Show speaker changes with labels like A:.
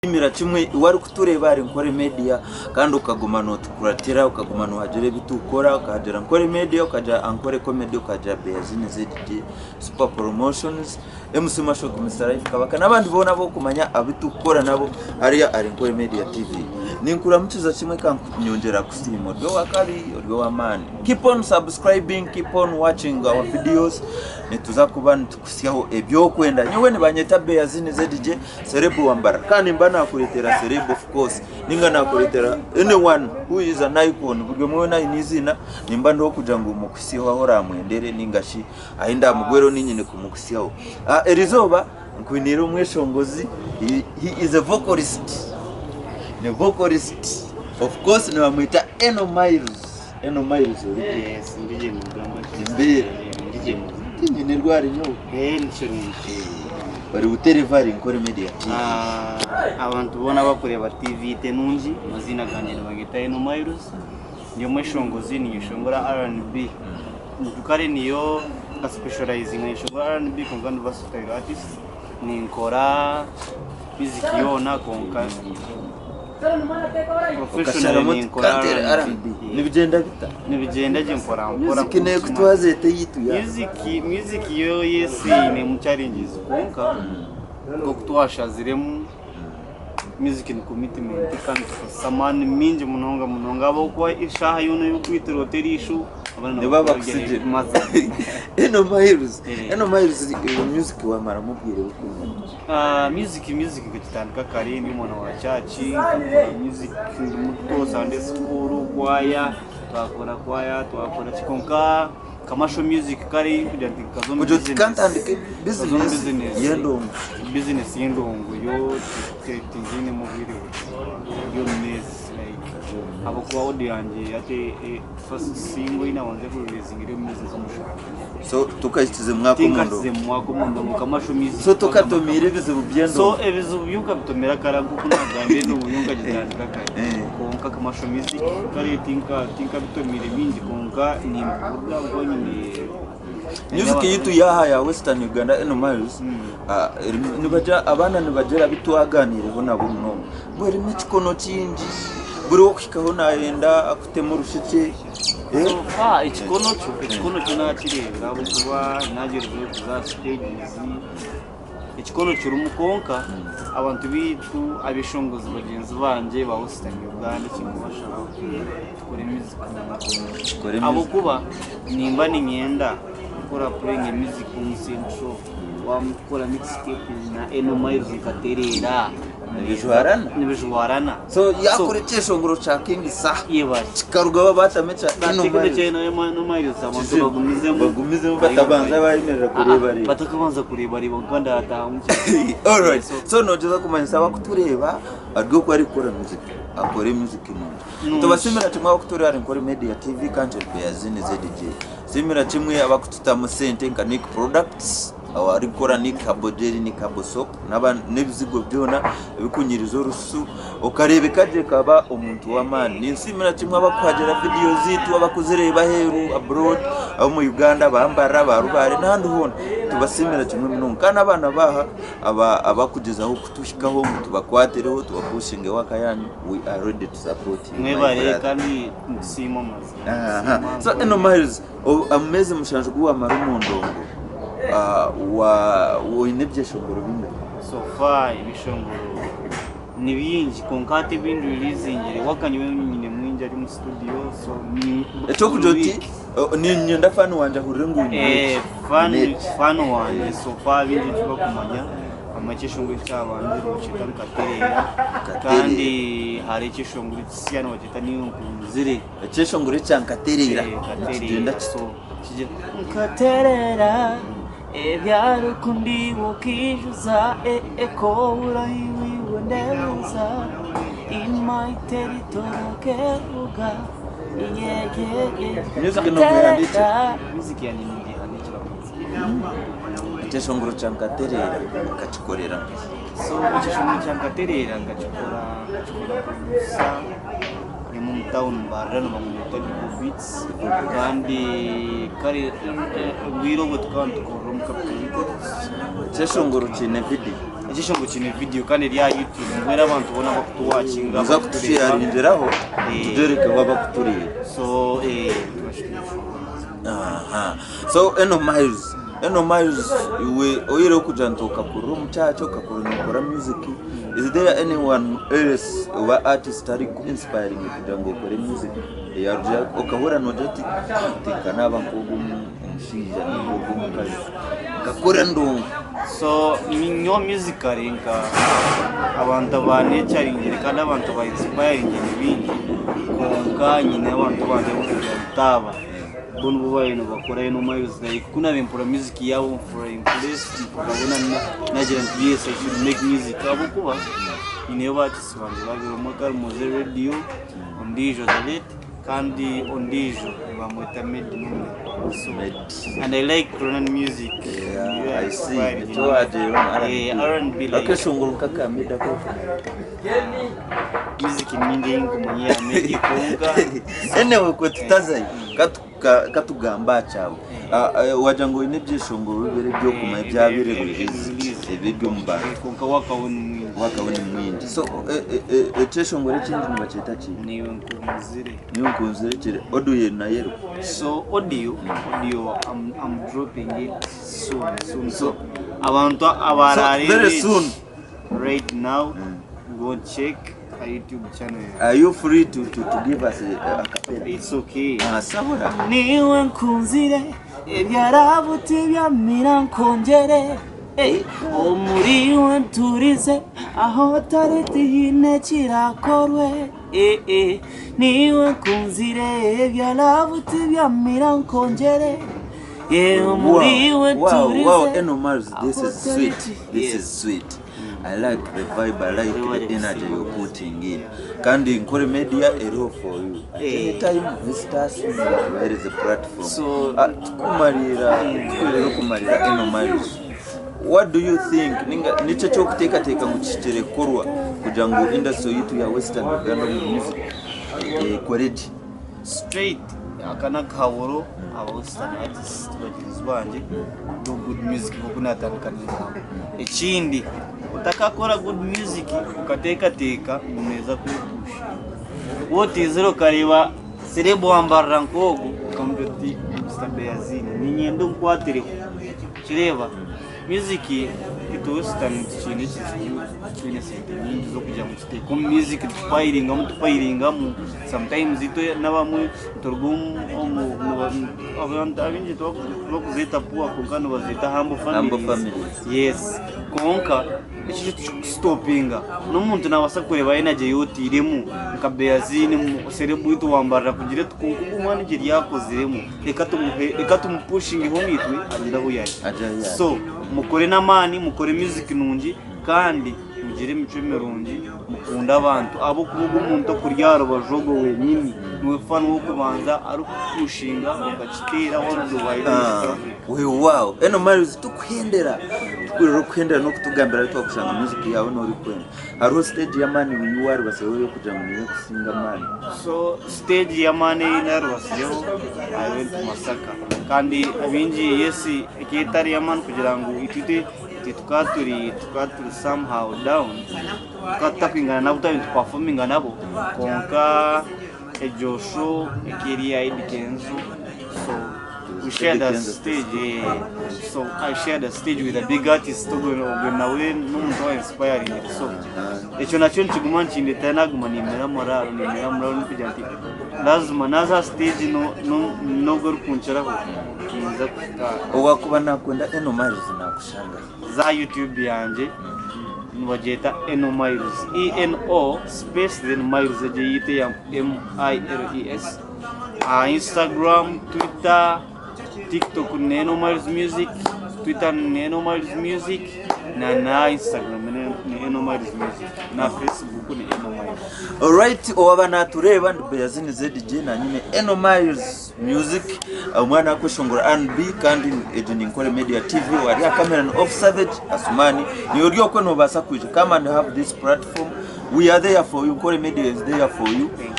A: Nkusiimira kimwe iwe arikutureeba ahari Nkore Media kandi okaguma notukuratira okaguma nohagira ebi tukukora okahagira Nkore Media okagira Ankore Comedy okagira Beazine ZG Super Promotions MC Mashok Mister Life Kabaka n'abandi boona abu okumanya abu tukukora nabo hariya ahari Nkore Media TV. Ninkuramukiza kimwe kandi nyongyera kusiima ori ow'akabi ori ow'amaani. Keep on subscribing, keep on watching our videos nituza kuba nitukuhitsyaho eby'okwenda. Nyowe nibanyeta Beazine ZG Serebu wa Mbarara kandi nimba nakuretera Serebu of course ninga nakuretera anyone who is an icon buri omwe weena aine eiziina nimba ndiho kugira ngu mukuhitsyeho ahu oramwendere ninga shi ahu ndamugwereho ninyine kumukuhitsyaho. Erizooba nkwiniire omweshongozi he is a vocalist, ni vocalist of course nibamweta Eno Miles, Eno Miles origye?
B: Yes, ndigye nigamba ki?
A: Embeera?
B: Ndigye nigamba.
A: Tinyine rwari nyowe.
B: Eh, nikyo nikyo.
A: Bari butereva ari Nkore Media TV.
B: Ah, abantu boona abakureeba TV ite nungi, amaziina gangye nibangeta Eno Miles. Ndi omweshongozi ninyeshongora R&B. Kare niyo nka specializinga nyeshongora R&B kwonka ndi versatile artist. Ninkora music yoona kwonka professionally
A: Okasharamu oti
B: ninkora
A: kantere
B: R&B.
A: R&B. Nibigyenda bita?
B: Nibigyenda gye mpora mpora.
A: Music nekutwaza eta eyitu ya.
B: Music, music yo yes einemu challenges kwonka nk'oku twashaziremu music ni commitment kandi tukozesa amaani mingi munonga munonga ahabw'okuba eshaaha yoona ey'okwitira ota eriisho abaana
A: Nibo abakutsigira.
B: Mazima.
A: Eno Miles,
B: Eh.
A: Eno Miles music wamaramu obwire bukwingana ki?
B: Ah, music music nkagitandika kare ndi omwana wa church nkakora music ndi muto Sunday school kwaya twakora kwaya twakora ki kwonka commercial music kare kugira nti nkaza omu
A: Kugira oti
B: business
A: kantandike
B: nkaza omu
A: business
B: business
A: y'endongo.
B: business y'endongo yo tingiinemu obwire buri omu meezi like ahabw'okuba audio yangye hati first single ei naabanza kureleasinga eri omu meezi nk'omushanju.
A: So tokahikize mu mwaka omundongo.
B: Tinkahikize mu mwaka omundongo commercial music.
A: So tokatomiire ebizibu by'endongo.
B: So ebizibu byo nkabitomera kare nk'oku nagambire endongo yo nkagitandika kare.
A: Eh.
B: Kwonka commercial music kare tinka tinkabitomiire bingi kwonka nimpurira ahabw'okuba nyine
A: Music yitu yaha ya Western Uganda Eno Miles ah, erimu- nibagira abaana nibagira abu twaganiireho nabo munonga ngu erimu ekikono kingi buri w'okuhikaho nayenda akuteme orushekye.
B: So far ekikono kyo ekikono kyo nakireebire ahabw'okuba nagyerizeho kuza aha stages ekikono kirimu kwonka abantu baitu abeshongozi bagyenzi bangye ba Western Uganda ekinkubashaba tukore music
A: Tukore music.
B: ahabw'okuba nimba niinyenda kukora playing music omu central wakora mixtape na Eno Miles nkatereera
A: Nibijwarana?
B: Nibijwarana.
A: So yakora ekyeshongoro kya King Saha
B: Yebare.
A: kikarugaho batamu ekya Eno
B: Bateekemu
A: Miles.
B: ekya Eno Miles abantu
A: Kizibu.
B: bagumizemu.
A: Bagumizemu batabanza bayemerera kureebareeba.
B: Batakabanza kureebareeba ngu kandi hataahamu ki.
A: Alright. So nogyeza kumanyisa abakutureeba ari oku arikukora music akore music nungi.
B: Nungi.
A: Tubasiimira kimwe abakutureeba ahari Nkore Media TV kandi Beazine ZJ. Siimira kimwe abakututamu sente nka Nick Products. Arikukora Nick Herbal Jelly, Nick Herbal Soap n'ebizigo byona ebikunyiriza orususu okareebeka gye okaba omuntu w'amaani. Ninsiimira kimwe abarikuhagira vidiyo zaitu, abarikuzireeba aheeru abroad, ab'omu Uganda, aba Mbarara, aba Rubare n'ahandi hoona. Nitubasiimira kimwe munonga. Kandi n'abaana b'aha abarikugyezaho kutuhikaho ngu tubakwatireho tubapushinge waka yaanyu, we are ready to support you my
B: Mwebare
A: brother.
B: kandi nitusiima amazima.
A: So Eno Miles, Omu meezi mushanju agu waamara omu ndongo, oine ebyeshongoro bimwe?
B: So far ebyeshongoro ni bingi kwonka hati ebi ndiriizingire waka nyowe nyine mwingi ari omu studio so
A: Eky'okugira oti niinyenda faani wangye ahurire ngu nyine eki.
B: Faani wangye so far baingi eki barikumanya hamwe ekyeshongoro ekyabandize nibakyeta nkatereera kandi hariho ekyeshongoro ekisya nibakyeta niiwe nkunzire.
A: Ekyeshongoro ekya Nkatereera nikigyenda kita?
B: Nkatereera ebyarukundi okiijuza ekobura iwe ndebuuza in my territory okevuga yeah yeah yeah
A: Music nomuhandikira?
B: Music yangye ningihandikira
A: Ekyeshongoro kya Nkatereera okakikorera nkahi?
B: So ekyeshongoro kya Nkatereera nkakikora nkakikora producer Ndimu omu tawuni Mbarara nibamweta Bigo Beats kandi kare obwire obwo tukaba nitukorera omu Capital Records.
A: Ekyeshongoro kiine vidiyo?
B: Ekyeshongo kiine video kandi eri aha YouTube mbwenu abantu boona abakutuwakinga
A: Noza kutusheyaringiraho tugyerekeho abakutureeba.
B: So eh,
A: Aha. So Eno Miles, Eno Miles iwe oyireho kugira nti okakurira omu church okakurira nokora music is there anyone else oba artist ari ku inspiring kugira ngu okore music eyarugira okahurira nogira oti nka naba nk'ogu omushaija ninga ogu omukazi nkakora endongo.
B: So nyowe musically nka abantu aba necaringire kandi abantu aba inspiringire ni baingi kwonka nyine abantu abandi abu ntaaba bo nibo baabaire nibakora Eno Miles like ku naabaire mpurira music yaabo mpurira impressed mpurira mbwenu nagira nti yes I should make music ahabw'okuba nyineyo ba artist bangye babiri omwe akaba ari Mowzey Radio ondiijo the late Kandi ondiijo nibamweta Meddy Numero. So, and I like Rwandan music.
A: Yeah, I see. Nikyo wagira
B: Eh, R&B like
A: Akeshongoro nk'aka Meddy ako.
B: music mingi eyinkumanya ya Meddy kwonka.
A: Anyway, kwe tutazayo katugamba aha kyawe. Wagira ngu oine ebyeshongoro bibiri eby'okumanya ebyabaire released ebi eby'omu bantu.
B: Kwonka wakaho ni mwingi.
A: Wakaho ni mwingi. So ekyeshongoro ekindi nibakyeta ki?
B: Niiwe nkunzire.
A: Niiwe nkunzire kiri audio eri nayo eriho.
B: So audio, audio I'm, I'm dropping it soon, soon. So abantu abaraareeba
A: So, very
B: eki
A: soon.
B: right now go check a YouTube channel yange.
A: Are you free to, to, to give us a, a cappella?
B: It's okay.
A: Ah, sabura.
B: Niwe nkunzire ebyarabu tibyamira nkongyere Ey, omuriwe nturize aho otari tihaine kirakorwe Eh, eh, niwe nkunzire ebyarabu tibyamira nkongyere Eh, omuriwe
A: Wow, wow,
B: nturize
A: wow, Eno Miles, this
B: aho
A: is
B: otari
A: sweet.
B: ti-
A: This
B: Yes.
A: is sweet. I like the vibe, I like the energy you're putting in. Kandi Nkore Media eriho for you. At any time, visit us, tubahereze platform.
B: So-
A: Ah, tukumarira, tukurira okumarira Eno Miles. What do you think? Ninga nikyo ekyokuteekateeka ngu kihikire kukorwa kugira ngu industry yitu ya Western Uganda omu music ekore gye?
B: Straight aka n'akahaburo aba western artists bagyenzi bangye do good music nk'oku natandika ningamba. Ekindi otakakora good music okateekateeka ngu neeza kwepushinga. Waaba otiizire okareeba serebu wambarira nk'ogu okamugira oti Mister Beyazini niinyenda onkwatireho. Okireeba? Music itwe Western tikiine ekizibu, twine sente nyingi z'okugira ngu tuteeke omu music tupayiringamu tupayiringamu, sometimes itwe n'abamwe nituruga omu abantu abaingi tibakuzeeta poor kwonka nibazeeta humble
A: Humble
B: families,
A: families.
B: yes kwonka ekyo tikikutusitopinga, n'omuntu naabaasa kureeba energy ei otairemu nka Beazine serebu wiitu wambarira kugira oti kwonka ogu omwana egyo eri akoziremu. Reka tumuhe, reka tumupushingeho naitwe agire ahu yahika.
A: Agire ahu yahika.
B: So mukore n'amaani, mukore music nungi kandi mugire emicwe mirungi, mukunde abantu ahabw'okuba ogwo omuntu okuri aha rubaju ogwo wenyini niwe fan w'okubanza arikukupushinga okakiteera waruga East Africa.
A: Weewaawo Eno Miles tukuhendera tukuhurira orikuhendera n'okutugambira ahu twakushanga music yaawe n'orikwenda. Hariho stage y'amaani ei warubatsireho ey'okugira ngu niyo erikusinga amaani?
B: So stage y'amaani ei narubatsireho I went to Masaka kandi abaingi yes ekaba etari y'amaani kugira ngu itwe itwe tukaba turi tukaba turi somehow down tukaba tutakwingana nabo twaba nitupafominga nabo kwonka egyo show ekaba eri eya Eddy Kenzo so we shared a stage eh, so I shared a stage with a big artist ogwe ogwe nawe n'omuntu owa inspiring so ekyo nakyo nikiguma nikindetera naguma nimera morale nimera morale nikugira nti lazima naza aha stage no no n'ogwo orikunkiraho ninza kuhika
A: Owakuba nakwenda Eno Miles nakushanga hi?
B: za YouTube yangye nibagyeta Eno Miles E-N-O space then Miles egyo eyitu eya M-I-L-E-S Aha Instagram, Twitter, TikTok ni Eno Miles Music, Twitter ni Eno Miles Music na na Instagram ni Eno Miles Music na Facebook ni Eno Miles.
A: Alright, owaba natureeba ndi Beyazini ZG na nyine Eno Miles Music omwana akweshongora R&B kandi egyo ni Nkore Media TV owari aha camera ni Off Savage Asumani niiwe ori okwe nobaasa kwija come and have this platform we are there for you Nkore Media is there for you.